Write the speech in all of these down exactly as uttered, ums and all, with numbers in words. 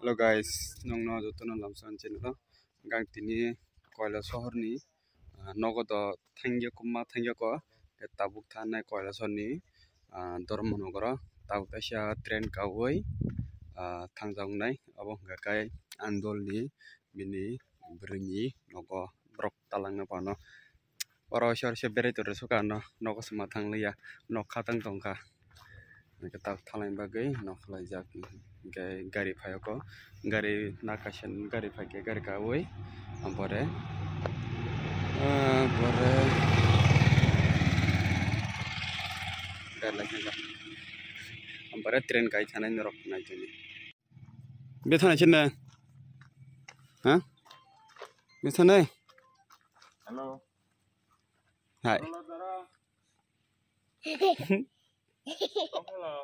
Hello guys, nongno jotono lamsani channel o. Ang tini Koilasohor ni, ah, nogo do thangya kuma thangya ko, tabuk thanai Koilasohor ni, ah, Dharmanagar o tabuk kaisa train kawi, ah, thangjaknai, abo hwnkha khe Andol ni bini bwrwi ni nogo borok talangna phano. Oro sor se berai tongre suka no, nogo se ma thang liya, nok khatang tongkha. Hwnkhe tak thalai bagwi nok khwlaijak. Hwnkhe gari phai o, gari nakaisa gari phaikhe gari kawi. Ampore, ah, pore gari lai thangkha. Ampore train kai thanai norok nai tongdi. Bethana chenne? Ha? Bethana? Hello. Hai. Hello, Dara. Hello.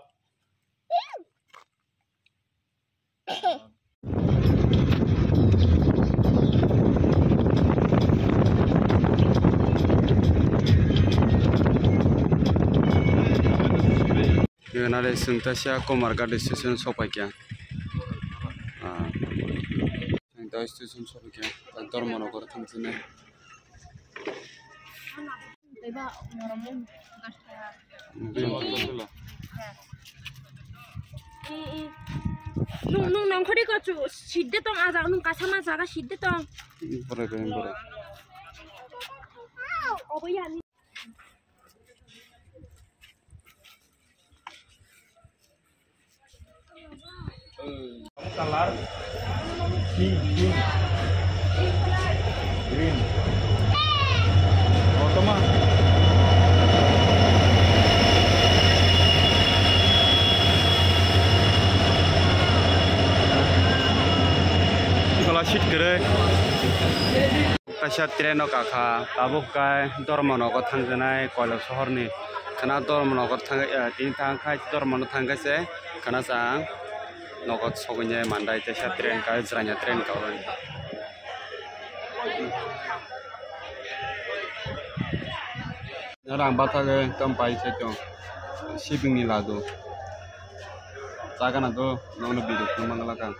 Nale sungta sia Komarghat station sopaikya. Ah. Sungta station sopaikya. Dharmanagar thangsinai. Nung, nung nongkhorwi ko chu sidde tong ajak nung kasama jaga sidde tong. Borai, borai, borai. Obo ya ni. Color pink, pink, green. Oh, toma. Color sheet kere. Kaisa train o kakha, tabuk kai Dharmanagar thangjaknai Koilasohor ni. Khana Dharmanagar thang, eh, tini thang khai Dharmanagar thang khe se khana chang nogo sogwi nai mandai teisa train kai, jwraini train kai. Rang bathagwi tong pai se tong sibing ni ladu. Chagana do nongno video phunukna lakha.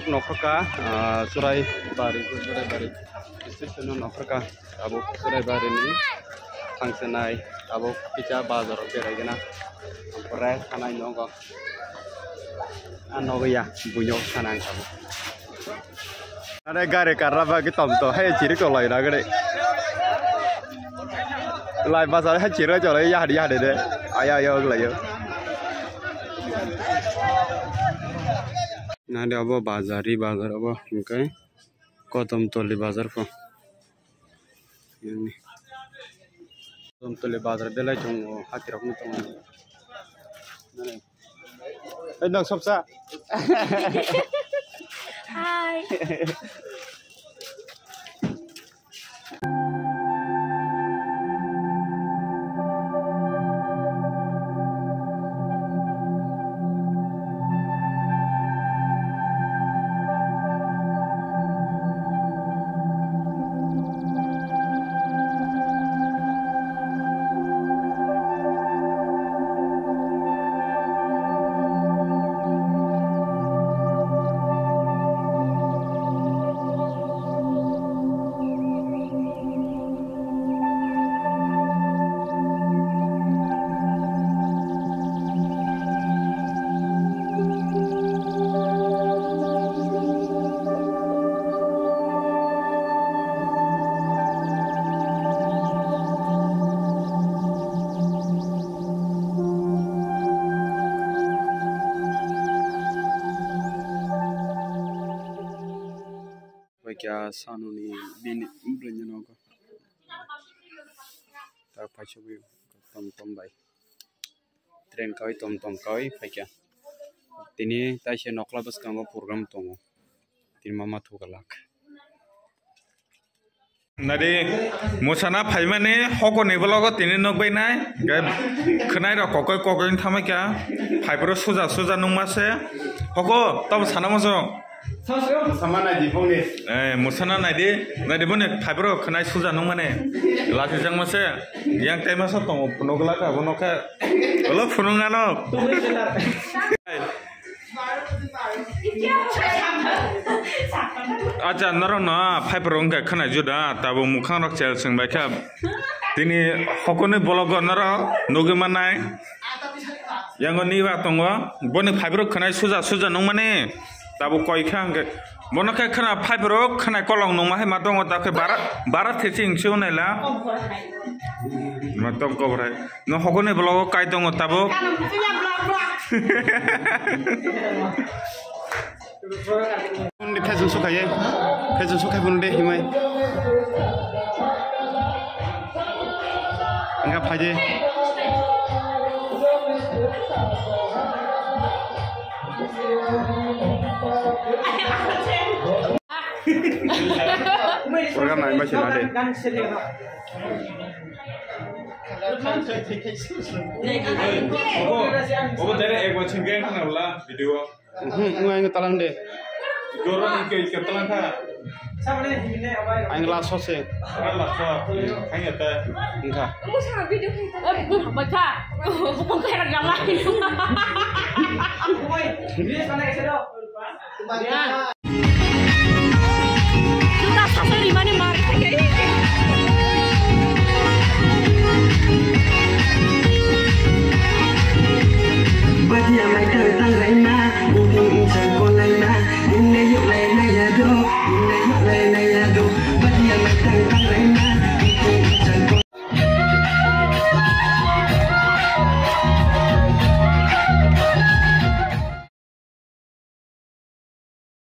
Nokhrwkha, ah, Churaibari, Churaibari station o nokhrwkha. Abo Churaibari ni thangsinai, abo kisa bazar o berai gana. Ompore thanai nogo. Ah, nogo ya, buino sana ang sabo. Are gari karra ba ki tom to, hai chiri to lai na gari. Lai bazar hai chiri to lai ya, ya de. Aya, aya, lai yo. Nade abo bazar, ri bazar abo, hwnkhe Kotomtoli bazar pho. Yang ni. Kotomtoli bazar belai tongo, hatirok no tongo. Nani? Hai, nok sopsa. Hai. Paikha sanoni bini bwrwini nogo. Ta paisugwi tom tom bai. Train kawi tom tom kawi paikha. Tini taisa nokla bwskango program tongo. Tini mama thukalak. Nadi, musana phaimani hokoni vlogo tini nukbainai. Khwnai rok kokoi kokoi thamai kha. Phaiboro suja suja nungma se. Hoko, tamo sana muchung. Musana naidi bongni. Eh, musana naidi, naidi boni phaiboro khwnai suja nungmani. Lachijakma se. Yang tai masa tongo phunukla kha, bono kha. Olo phunuknano. Acha, norok no phaiphuru wngkha khwnai juda, tabuk mwkhang rok chel swng bai kha. Tini hokoni vlogo norok nugwi mannai. Yango niba tongo, boni phaiphuru khwnai suja suja nungmani. Tabuk koi kha hwnkhe, bono khe khwna phaiphuru khwnai kolong nungma hai ma tongo, ta khe bara, bara thesi hingsi hwnai la. Ma tong kobrai. No hokoni vlogo kai tongo tabuk. Undi phejong sukhaye, phejong sukhai phunde himai. Enga phaide. Program nai bai sina de. Obo, obo dere ek baching ge khana wala video. Hmm, ngai ngai talang de. Goro ike ike talang kha. Ang la sose. Ang la so. Ang ya ta. Engkha. Bacha. Bukan kaya galai.